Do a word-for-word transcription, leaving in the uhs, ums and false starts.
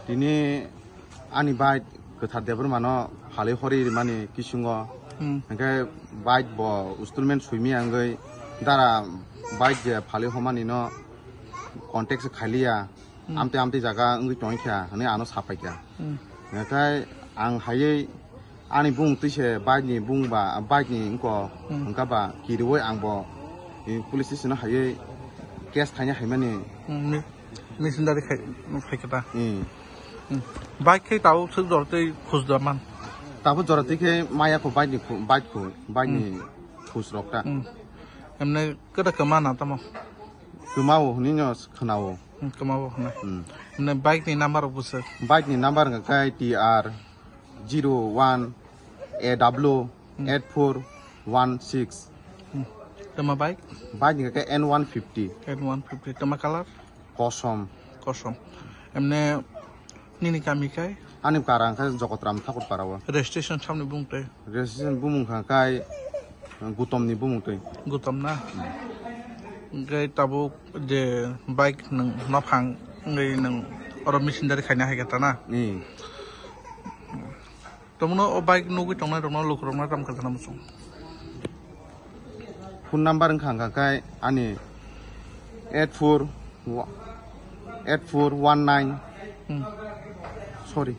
Tini ani bike kwthar Debbarmano phalwi horwi rimani kisungo. Hmm. Hwnkhe bike bo installment swimi wngwi dara bike je phalwi homanino contact se khailiya. Hmm. Amtwi amtwi jaga wngwi tongkha hwnwi ano sapaikha. Hmm. Hwnkhe ang haywi ani bumung twi se bike ni bumung ba, bike ni wngko. Hmm. Hwnkha ba kiriwi ang bo, eh, police station o haywi case khaina haimani. Hmm, mi-, missionary khai, khai khe ta. Hmm. Hmm. Bike khe tabo swk jora twi khus da man. Tabo jora twi khe maya kho bike ni khu-, bike khu-, bike ni Hmm. khus rok ta. Hmm. Emne kwda kwma na tamo? Kwma o hwnwi no khwna o. Hmm, kwma o hwnwi. Hmm. Emne bike ni number rok bwswk? Bike ni number hwnkha khe T R zero one A W eight four one six. Hmm. Tama bike? Bike ni khe N one fifty. N one fifty. Tama color? Kosom. Kosom. Emne nini kami kai? Ani kara hwnkha Jogotram Thakur para o. Registration samni bumung twi? Registration bumung hwnkha kai Gutom ni bumung twi. Gutom na? Hwnkhe tabuk je bike nwng nophang wngwi nwng oro missionary khaina hai khe ta na? Hmm. Tongmano o bike nugwi tongnai rokno lukurokno tam kha jana muchung. Phone number wngkha hwnkha khe ani eight four eight four one nine. Hmm. Sorry.